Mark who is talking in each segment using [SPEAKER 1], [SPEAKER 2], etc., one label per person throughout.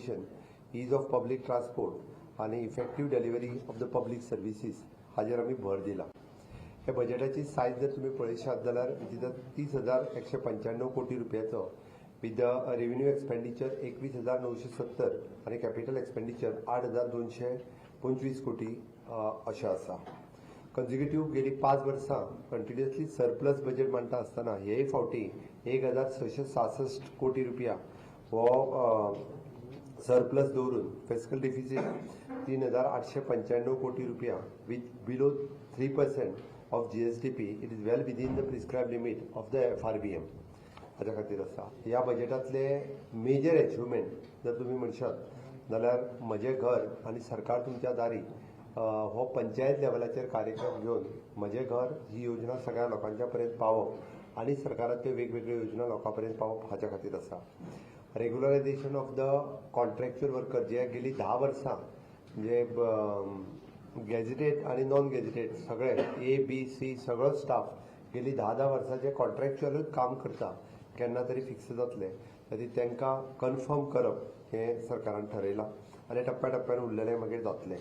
[SPEAKER 1] Education, ease of public transport आनी effective delivery of the public services हाजेर आमी भर दिला. हे बजेटाची सायज जर तुमी पळयशात जाल्यार तितूंत 30,195 कोटी रुपयाचो विथ the revenue expenditure 21,970 आनी कॅपिटल एक्सपेंडिचर 8,225 कोटी अशें आसा. कंजिक्युटीव गेली 5 वर्सां कंटिन्युअसली सरप्लस बजेट मांडटा आसतना हेय फावटी 1,666 कोटी रुपया हो सरप्लस दवरून फिस्कल डिफिसीट 3,895 कोटी रुपया with below 3% of GSDP. It is well within the prescribed limit of the FRBM हाच्या खातीर आसा. ह्या बजेटांतले मेजर अचिवमेंट जर तुमी म्हणशात जाल्यार म्हजें घर आनी सरकार तुमच्या दारी हो पंचायत लेवलाचेर कार्यक्रम घेवन म्हजें घर ही योजना सगळ्या लोकांच्या पर्यंत पावोवप आनी सरकाराच्यो वेगवेगळ्यो योजना लोकां पर्यंत पावोवप हाच्या खातीर आसा. Regularisation of the contractual worker जे गेली 10 वर्सां म्हणजे गॅजिटेड आनी नॉन गॅजिटेड सगळे ए बी सी सगळो स्टाफ गेली 10-10 वर्सां जे कॉन्ट्रॅक्च्युअलूच काम करता, केन्ना तरी फिक्स जातले खातीर तांकां कन्फर्म करप हें सरकारान ठरयलां आनी टप्प्या टप्प्यान उरलेलें मागीर जातलें.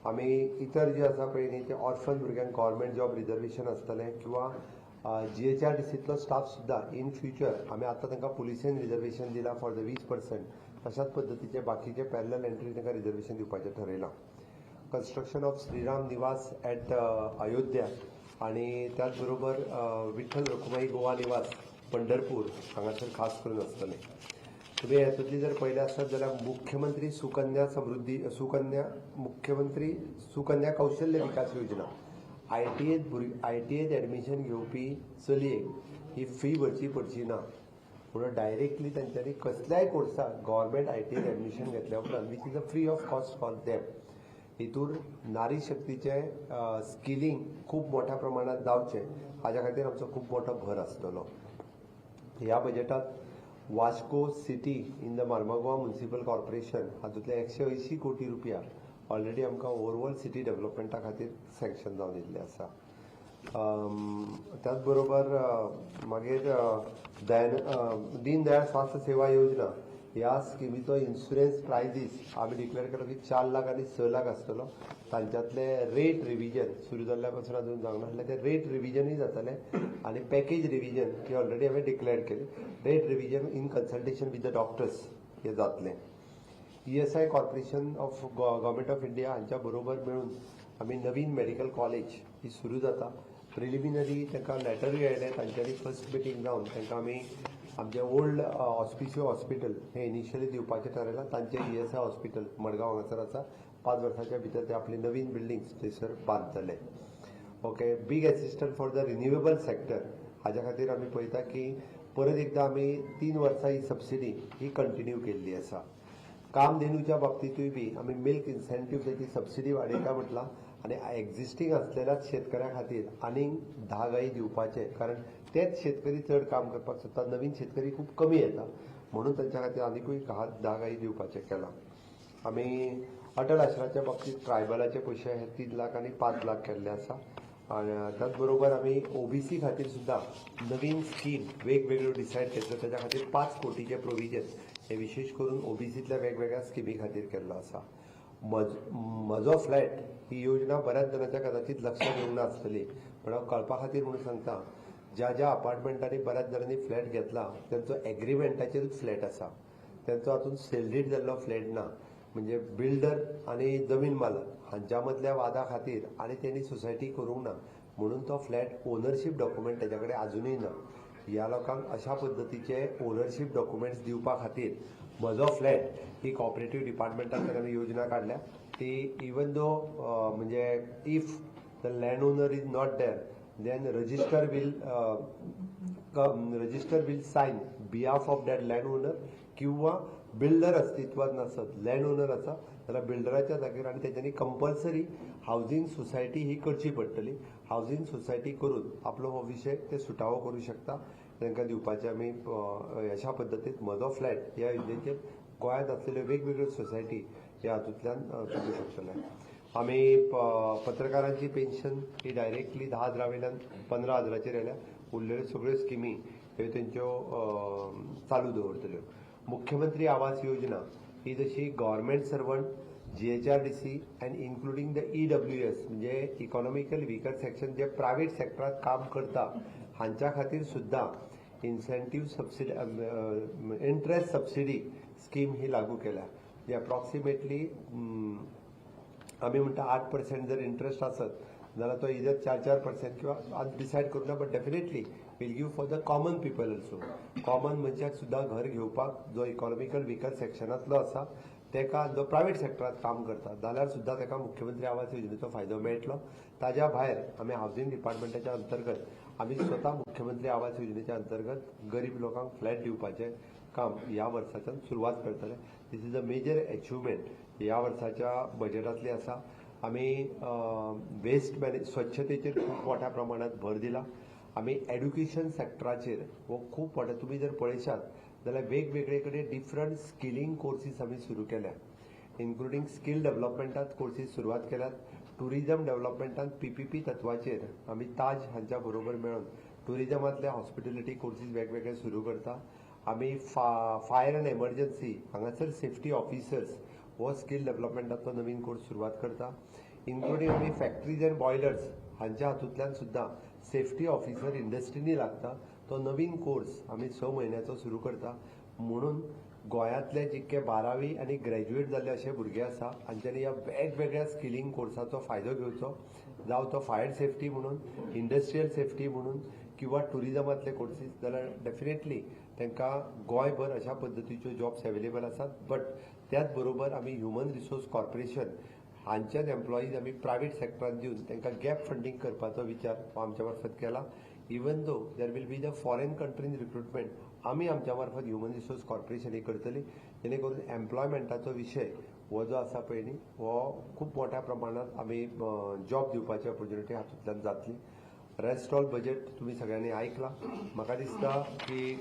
[SPEAKER 1] आमी इतर जे आसा पळय न्ही ते ऑर्फन भुरग्यांक गव्हर्मेंट जॉब रिजर्वेशन आसतलें किंवा जीएचआरडीसींतलो स्टाफ सुद्दां इन फ्युचर आमी आतां तांकां पुलिसेन रिजर्वेशन दिलां फॉर the 20%, तशाच पद्दतीचे बाकीचे पॅरलल एंट्री तांकां रिजर्वेशन दिवपाचें ठरयलां. Construction of Shriram Niwas at Ayodhya आनी त्याच बरोबर विठ्ठल रखुमाई गोवा निवास पंढरपूर हांगासर खास करून आसतलें. तुमी हातूंतली जर पळयलें आसत जाल्यार मुख्यमंत्री सुकन्या समृद्धी सुकन्या मुख्यमंत्री सुकन्या कौशल्य विकास योजना आयटीएत एडमिशन घेवपी चलयेक ही फी भरची पडची ना, म्हणून डायरेक्टली तांच्यांनी कसल्याय कोर्साक गव्हर्मेंट आयटीएत एडमिशन घेतल्या उपरांत which is a free of cost for them. हितूर नारी शक्तीचें स्किलिंग खूब मोठ्या प्रमाणात जावचें हाज्या खातीर आमचो खूब मोठो भर आसतलो. ह्या बजेटात Vasco city in the Marmagoa municipal corporation हातूंतले 180 कोटी रुपया ऑलरेडी आमकां ओवरऑल सिटी डेव्हलपमेंटा खातीर सँक्शन जावन येयल्लें आसा. त्याच बरोबर मागीर दीनदयाळ स्वास्थ्य सेवा योजना ह्या स्किमीचो इन्शुरन्स प्रायजीस आमी डिक्लेअर केलो की 4 लाख आनी 6 लाख आसतलो. तांच्यांतले रेट रिविजन सुरू जाल्ल्या पासून अजून जावंक नासलें, ते रेट रिविजनूय जातलें आनी पॅकेज रिविजन ही ऑलरेडी हांवें डिक्लेअर केली. Rate revision in consultation with the doctors हें जातलें. ESI corporation of government of India हांच्या बरोबर मेळून आमी नवीन मेडिकल कॉलेज ही सुरू जाता. प्रिलिमिनरी तांकां लेटरूय आयलें, तांच्यांनी फर्स्ट मिटींग जावन तांकां आमी आमचें ओल्ड ऑस्पिशियो हॉस्पिटल हें इनिशियली दिवपाचें थारायलां. तांचें ईएसआय हॉस्पिटल मडगांव हांगासर आसा, 5 वर्सांच्या भितर ते आपली नवीन बिल्डिंग्स थंयसर बांदतले. Okay, big assistant for the renewable sector हाज्या खातीर आमी पळयता की परत एकदां आमी 3 वर्सां ही सबसिडी ही कंटिन्यू केल्ली आसा. कामधेनूच्या बाबतींतूय बी आमी मिल्क इन्सेंटीव ताची सबसिडी वाडयता म्हटलां आनी एक्झिस्टींग आसलेल्याच शेतकऱ्यां खातीर आनीक 10 गायी दिवपाचे, कारण तेच शेतकरी चड काम करपाक सोदता, नवीन शेतकरी खूब कमी येता, म्हणून तांच्या खातीर आनिकूय 10 गायी दिवपाचें केलां. आमी अटल आश्राच्या बाबतींत ट्रायबलाचे पयशे हे 3 लाख आनी 5 लाख केल्ले आसा. आनी त्याच बरोबर आमी ओबीसी खातीर सुद्दां नवीन स्कीम वेगवेगळ्यो डिसायड केल्ल्यो, ताच्या खातीर 5 कोटीचें प्रोविजन हे विशेश करून ओबीसींतल्या वेगवेगळ्या स्किमी खातीर केल्लो आसा. म्हजो फ्लॅट ही योजना बऱ्याच जाणांच्या कदाचित लक्षात येवंक ना आसतली, पण हांव कळपा खातीर म्हणून सांगता, ज्या ज्या अपार्टमेंटांनी बऱ्याच जाणांनी फ्लॅट घेतला तांचो एग्रीमेंटाचेरूच फ्लॅट आसा, तांचो हातूंत सेल जाल्लो फ्लॅट ना. म्हणजे बिल्डर आनी जमीन मालक हांच्या मदल्या वादा खातीर आनी तेणी सोसायटी करूंक ना म्हणून तो फ्लॅट ओनरशीप डॉक्युमेंट ताच्या कडेन आजुनूय ना. ह्या लोकांक अशा पद्दतीचे ओनरशीप डॉक्युमेंट्स दिवपा खातीर म्हजो फ्लॅट ही कॉपरेटीव डिपार्टमेंटांतल्यान आमी योजना काडल्या. ती इवन दो म्हणजे if the land owner is not there then register will sign behalf of that land owner, किंवा बिल्डर अस्तित्वात नासत लँड ओनर आसा जाल्यार बिल्डराच्या जागेर आनी तेच्यांनी कंपल्सरी हावजींग सोसायटी ही करची पडटली. हावजींग सोसायटी करून आपलो हो विशय ते सुटावो करूं शकता. तांकां दिवपाचे आमी अशा पद्दतीन म्हजो फ्लॅट ह्या योजनेचेर गोंयांत आसलेल्यो वेगवेगळ्यो सोसायटी ह्या हातूंतल्यान चलूं शकतले. आमी पत्रकारांची पेन्शन ही डायरेक्टली 10 हजारा वयल्यान 15 हजाराचेर आयल्या. उरलेल्यो सगळ्यो स्किमी ह्यो तेंच्यो चालू दवरतल्यो. मुख्यमंत्री आवास योजना ही जशी government servant, GHRDC and including the EWS, म्हणजे इकॉनॉमिकल विकर सेक्शन जे प्रायव्हेट सेक्टरात काम करता हांच्या खातीर सुद्दां incentive subsidy, interest subsidy scheme ही लागू केल्या. म्हणजे अप्रॉक्सिमेटली आमी म्हणटा 8% जर इंट्रस्ट आसत जाल्यार तो इधर 4-4% किंवा डिसायड करूं ना, but definitely will give for the common people also. Common मनशाक सुद्दां घर घेवपाक जो इकॉनॉमिकल विकर सेक्शनांतलो आसा तेका, जो प्रायव्हेट सेक्टरात काम करता जाल्यार सुद्दां तेका मुख्यमंत्री आवास योजनेचो फायदो मेळटलो. ताज्या भायर आमी हावसिंग डिपार्टमेंटाच्या अंतर्गत आमी स्वता मुख्यमंत्री आवास योजनेच्या अंतर्गत गरीब लोकांक फ्लॅट दिवपाचें काम ह्या वर्साच्यान सुरवात करतले. This is a major achievement ह्या वर्साच्या बजेटांतली आसा. आमी वेस्ट मॅनेज, स्वच्छतेचेर खूब मोठ्या प्रमाणात भर दिला. आमी एड्युकेशन सेक्टराचेर हो खूब मोठे, तुमी जर पळयशात जाल्यार वेगवेगळे कडेन डिफरंट स्किलिंग कोर्सीस आमी सुरू केल्या, इन्क्लुडींग स्कील डेव्हलपमेंटात कोर्सीस सुरवात केल्यात. टुरिजम डेव्हलपमेंटात पीपीपी तत्वाचेर आमी ताज हांच्या बरोबर मेळून टुरिजमांतले हॉस्पिटॅलिटी कोर्सीस वेगवेगळे सुरू करता. आमी फायर अँड एमर्जन्सी हांगासर सेफ्टी ऑफिसर्स हो स्कील डेव्हलपमेंटांतलो नवीन कोर्स सुरवात करता. इन्क्लुडींग आमी फॅक्टरीज अँड बॉयलर्स हांच्या हातूंतल्यान सुद्दां सेफ्टी ऑफिसर इंडस्ट्रीनी लागता तो नवीन कोर्स आमी 6 म्हयन्याचो सुरू करता. म्हणून गोंयांतले जितके 12वी आनी ग्रॅज्युएट जाल्ले अशे भुरगे आसा हांच्यांनी ह्या वेगवेगळ्या स्किलिंग कोर्साचो फायदो घेवचो, जावं तो फायर सेफ्टी म्हणून, इंडस्ट्रियल सेफ्टी म्हणून किंवा टुरिजमांतले कोर्सीस, जाल्यार डेफिनेटली तांकां गोंयभर अशा पद्दतीच्यो जॉब्स अवेलेबल आसात. बट त्याच बरोबर आमी ह्युमन रिसोर्स कॉर्पोरेशन हांच्याच एम्प्लॉईज आमी प्रायव्हेट सेक्टरान दिवन तांकां गॅप फंडींग करपाचो विचार हो आमच्या मार्फत केला. Even though there will be the foreign countries recruitment, आमी आमच्या मार्फत ह्युमन रिसोर्स कॉर्पोरेशन ही करतली, जेणे करून एम्प्लॉयमेंटाचो विशय हो जो आसा पळय न्ही हो खूब मोठ्या प्रमाणात आमी जॉब दिवपाची ऑपॉर्च्युनिटी हातूंतल्यान जातली. रेस्ट ऑल बजेट तुमी सगळ्यांनी आयकला. म्हाका दिसता की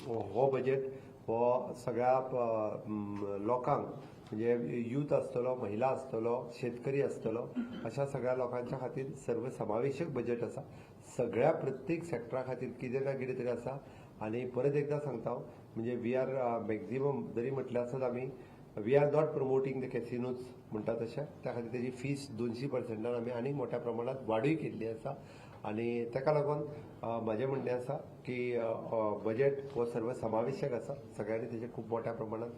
[SPEAKER 1] हो बजेट हो सगळ्या लोकांक, म्हणजे यूथ आसतलो, महिला आसतलो, शेतकरी आसतलो, अशा सगळ्या लोकांच्या खातीर सर्वसमावेशक बजेट आसा. सगळ्या प्रत्येक सेक्टरा खातीर कितें ना कितें तरी आसा. आनी परत एकदां सांगता हांव, म्हणजे we are maximum जरी म्हटलें आसत आमी we are not promoting the casinos म्हणटा तशें, त्या खातीर तेजी फीस 200% आमी आनीक मोठ्या प्रमाणात वाडूय केल्ली आसा. आनी ताका लागून म्हाजें म्हणणें आसा की बजेट हो सर्वसमावेशक आसा, सगळ्यांनी तेजेर खूब मोठ्या प्रमाणात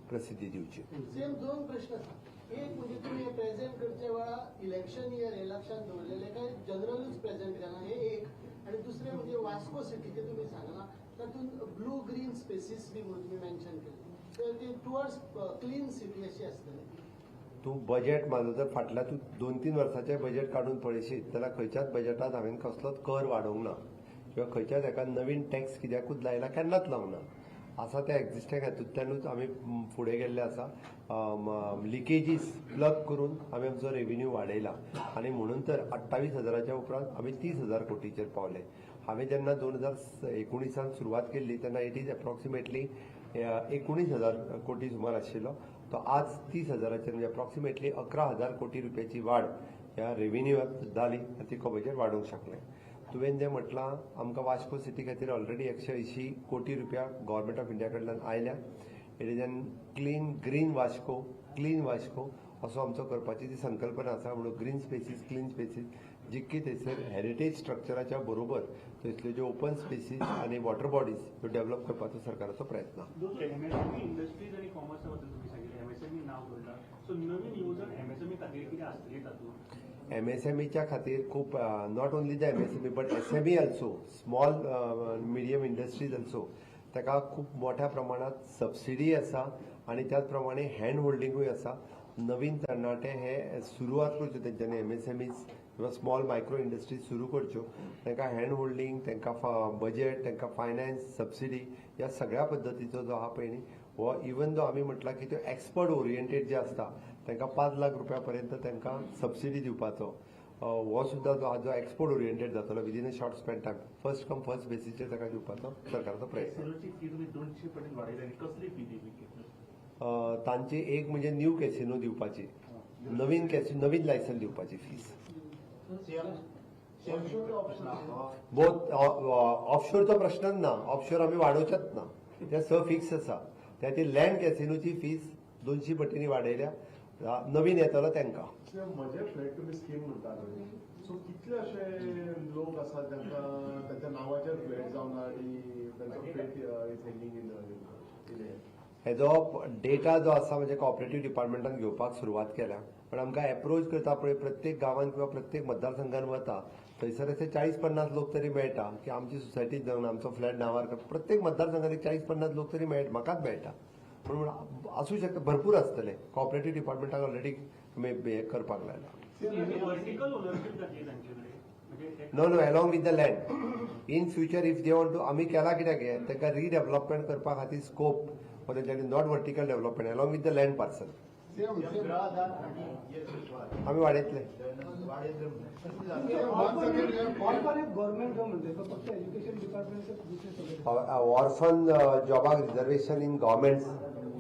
[SPEAKER 1] प्रसिद्धी दिवची.
[SPEAKER 2] सेम दोन प्रश्न आसा. एक म्हणजे तुमी प्रेझेंट करचे वेळा इलेक्शन इयर हे लक्षात दवरलेले काय जनरलूच प्रेझेंट केला, हे एक. आनी दुसरें म्हणजे वास्को सिटीचें तुमी सांगलां तातूंत ब्लू ग्रीन स्पेसीस बी म्हणून तुमी मेन्शन केले, तर ती टुवर्ड्स क्लीन सिटी अशी आसतली.
[SPEAKER 1] तूं बजेट म्हाजो जर फाटल्या तूं 2-3 वर्साचें बजेट काडून पळयशीत जाल्यार खंयच्याच बजेटांत हांवें कसलोच कर वाडोवंक ना किंवा खंयच्याच एका नवीन टॅक्स कित्याकूच लायला, केन्नाच लावंक ना. आसा त्या एक्झिस्टींग हातूंतल्यानूच आमी फुडें गेल्ले आसा. लिकेजीस प्लग करून आमी आमचो रेवेन्यू वाडयला आनी म्हणून तर 28,000च्या उपरांत आमी 30,000 कोटीचेर पावले. हांवें जेन्ना 2019 सुरवात केल्ली तेन्ना it is approximately 19,000 कोटी सुमार आशिल्लो, तो आज 30,000चेर, म्हणजे अप्रॉक्सिमेटली 11,000 कोटी रुपयाची वाड ह्या रेवेन्यूआत जाली आनी ती बजेट वाडोवंक शकलें. तुवें जें म्हटलां आमकां वास्को सिटी खातीर ऑलरेडी 180 कोटी रुपया गव्हर्मेंट ऑफ इंडिया कडल्यान आयल्या. It is an clean green Vasco, clean Vasco असो आमचो करपाची ती संकल्पना आसा. म्हणून ग्रीन स्पेसीस, क्लीन स्पेसीस जितकी थंयसर हेरिटेज स्ट्रक्चराच्या बरोबर थंयसल्यो ज्यो ओपन स्पेसीस आनी वॉटर बॉडीज ह्यो डेव्हलप करपाचो सरकाराचो प्रयत्न.
[SPEAKER 3] एमएसएमई इंडस्ट्रीज आनी कॉमर्सा बद्दल तुमी सांगिल्लें, एमएसएमई नांव जोडलां, सो नवीन येवजण एमएसएमई खातीर कितें आसतली तातूंत?
[SPEAKER 1] एमएसएमईच्या खातीर खूब, not only the MSME but SME also, small medium industries also, ताका खूब मोठ्या प्रमाणात सबसिडी आसा आनी त्याच प्रमाणे हँड होल्डिंगूय आसा. नवीन तरणाटे हे सुरवात करच्यो तेंच्यांनी एमएसएमईज किंवा स्मॉल मायक्रो इंडस्ट्रीज सुरू करच्यो, तांकां हँड होल्डिंग, तांकां बजेट, तांकां फायनान्स, सबसिडी ह्या सगळ्या पद्दतीचो जो आहा पळय न्ही हो इवन दो आमी म्हटलां की त्यो एक्सपर्ट ओरिएंटेड जे आसता तांकां 5 लाख रुपया पर्यंत तांकां सबसिडी दिवपाचो हो सुद्दां जो एक्सपोर्ट ओरिएंटेड जातलो within a short span time, first come first बेसीचेर ताका दिवपाचो सरकाराचो प्रयत्न. तांची एक म्हणजे न्यू कॅसिनो दिवपाची, नवीन कॅसिनो, नवीन लायसन दिवपाची फीस. बोथ ऑफशोरचो प्रश्नच ना, ऑफशोर आमी वाडोवचेच ना, ते स फिक्स आसा. त्या खातीर लँड कॅसिनोची फीस 200 पटींनी वाडयल्या. नवीन येतलो तांकां.
[SPEAKER 4] म्हजे फ्लॅट तुमी स्कीम म्हणटा न्ही, सो कितले अशे लोक आसात तांकां तांच्या नांवाचेर फ्लॅट जावना आनी तांचो flat is hanging in air?
[SPEAKER 1] हेजो डेटा जो आसा, म्हणजे कॉपरेटीव डिपार्टमेंटान घेवपाक सुरवात केल्या, पण आमकां एप्रोच करता पळय, प्रत्येक गांवांत किंवा प्रत्येक मतदारसंघान वता थंयसर असे 40-50 लोक तरी मेळटा की आमची सोसायटीत जावन आमचो फ्लॅट नांवार कर. प्रत्येक मतदारसंघात एक 40-50 लोक तरी मेळटा, म्हाकाच मेळटा. पूण आसूं शकता, भरपूर आसतले. कॉपरेटीव डिपार्टमेंटाक ऑलरेडी आमी हे करपाक लायला.
[SPEAKER 3] वर्टिकल ओनरशीप जातली तांचे कडेन म्हणजे?
[SPEAKER 1] No, along with the land. In future if they want to, आमी केला कित्याक हें, तांकां रिडेव्हलपमेंट करपा खातीर स्कोप हो तेंच्यांनी, not vertical development, along with the land parcel. आमी वाडयतले.
[SPEAKER 2] गव्हर्नमेंट म्हणते फक्त एज्युकेशन डिपार्टमेंट, दुसरे सगळे?
[SPEAKER 1] ऑर्फन जॉबाक reservation in government,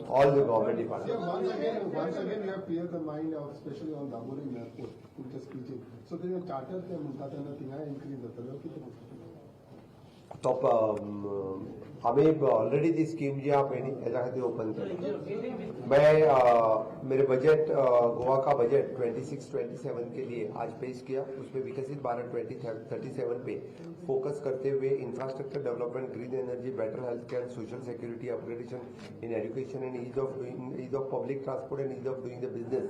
[SPEAKER 1] all the government department.
[SPEAKER 5] Once again, you have cleared the mind of, especially on Dabolim Airport, तुमच्या स्पीचीन. So तेजे charter ते म्हणटा तेन्ना थिंगाय इन्क्रीज जातलो कितें?
[SPEAKER 1] तो आमी ऑलरेडी ती स्कीम जी आहा पळय न्ही, हेज्या खातीर ओपन केली. मैं मेरे बजट, गोवा का बजट 26-27 के लिए आज पेश किया. उसमें विकसित भारत 2037 पे फोकस करते हुए infrastructure development, green energy, better health care, social security, upgradation in education and ease of public transport and ease of doing the business,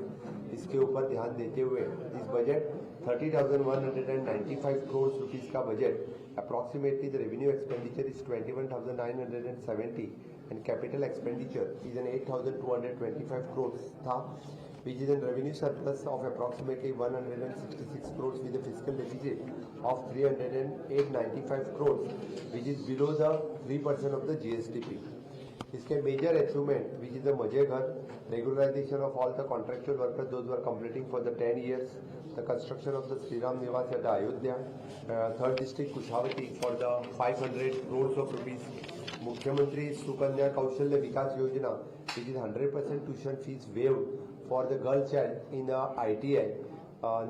[SPEAKER 1] इसके ऊपर ध्यान देते हुए इस बजट 30,195 crore rupees का budget. Approximately the revenue expenditure is 21,970 and capital expenditure is an 8,225 crores था, which is a revenue surplus of approximately 166 crores with a fiscal deficit of 308.95 crores, which is below the 3% of the GSDP. इसके major achievement, which is the Mhaje Ghar, regularization of all the contractual workers, those who are completing for the 10 years, the construction of the Sri Ram Nivas at Ayodhya, third district Kushavati for the 500 crores of rupees, Mukhyamantri Sukanya Kaushalya Vikas Yojana, which is 100% tuition fees waived for the girl child in the ITI.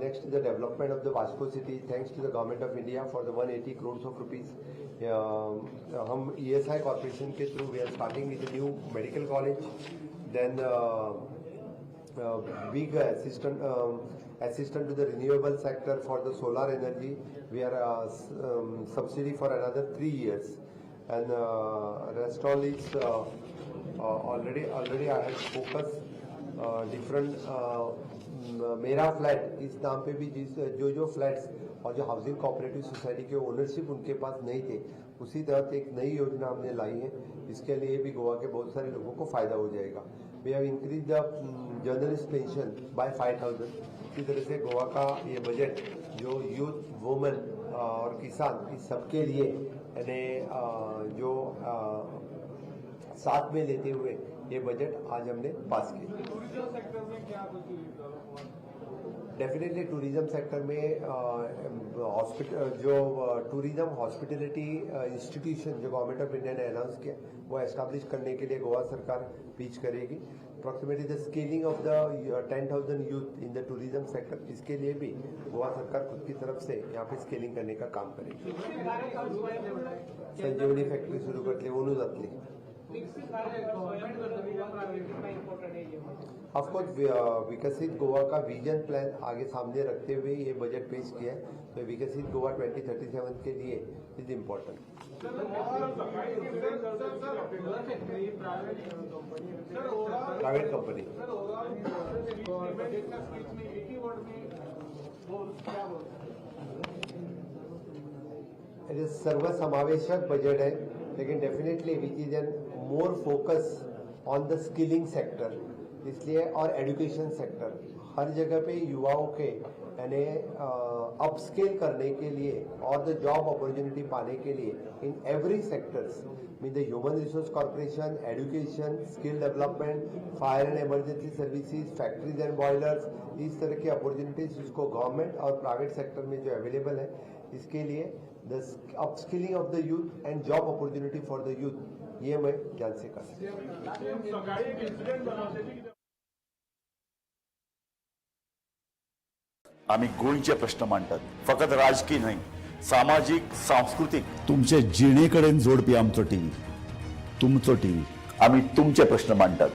[SPEAKER 1] Next is the development of the Vasco city, thanks to the government of India for the 180 crores of rupees. हम ESI corporation के through we are starting with new medical college, then big assistant to the renewable sector for the solar energy. We are subsidy for another 3 years and rest all is already I have focused different. मेरा flat इस नाम pay भी जिस जो जो flats और जो housing cooperative society K ownership उनके pass नहीं थे, उसी तरह से एक नई योजना हमने लाई है. इसके लिए भी गोवा के बहुत सारे लोगों को फायदा हो जाएगा. We have increase the journalist pension by 5,000. इसी तरह से गोवा का ये बजट जो यूथ, वुमेन और किसान, इस सबके लिए यानी जो साथ में लेते हुए ये बजट आज हमने पास किया.
[SPEAKER 6] टूरिज्म सेक्टर में क्या कुछ डेवलप हुआ?
[SPEAKER 1] डेफिनेटली टूरिज्म सेक्टर में हॉस्पिटल, जो टूरिज्म हॉस्पिटलिटी इंस्टीट्यूशन जो गवर्नमेंट ऑफ इंडिया ने अनाउंस किया, वो एस्टेब्लिश करने के लिए गोवा सरकार पीछ करेगी. Approximately the skilling of the 10,000 youth in the tourism sector, इसके लिए भी गोवा सरकार खुद की तरफ से यहाँ पे स्किलिंग करने का काम करेगी. संजीवनी फॅक्टरी सुरू करतली, ओनू जातली.
[SPEAKER 6] विकसित भारत गवर्नमेंट प्राइवेट इम्पोर्टेंट है ये.
[SPEAKER 1] ऑफकोर्स, विकसित गोवा का विजन प्लान आगे सामने रखते हुए ये बजट पेश किया है, तो विकसित गोवा 2037 के लिए is important. Private company.
[SPEAKER 6] Sir, overall budget का स्पीच में एक ही वर्ड में बोल, क्या बोलते हैं?
[SPEAKER 1] It is सर्वसमावेशक बजट है, लेकिन definitely which is an more focus on the skilling sector, इसलिए और एजुकेशन सेक्टर, हर जगह पे युवाओं के यानी अपस्किल करने के लिए और the job opportunity पाने के लिए in every sectors, mean the human resource corporation, education, skill development, fire and emergency services, factories and boilers, इस तरह की अपॉर्चुनिटीज जिसको गवर्नमेंट और प्राइवेट सेक्टर में जो अवेलेबल है, इसके लिए the upskilling of the youth and job opportunity for the youth, ये मैं ध्यान से कर सकता.
[SPEAKER 6] सकाळी एक इन्सिडेंट जालो तेजी कितें?
[SPEAKER 7] आमी गोंयचे प्रश्न मांडटात, फकत राजकीय न्हय, सामाजीक, सांस्कृतीक, तुमचे जिणे कडेन जोडपी आमचो टीव्ही, तुमचो टीव्ही. आमी तुमचे प्रश्न मांडटात.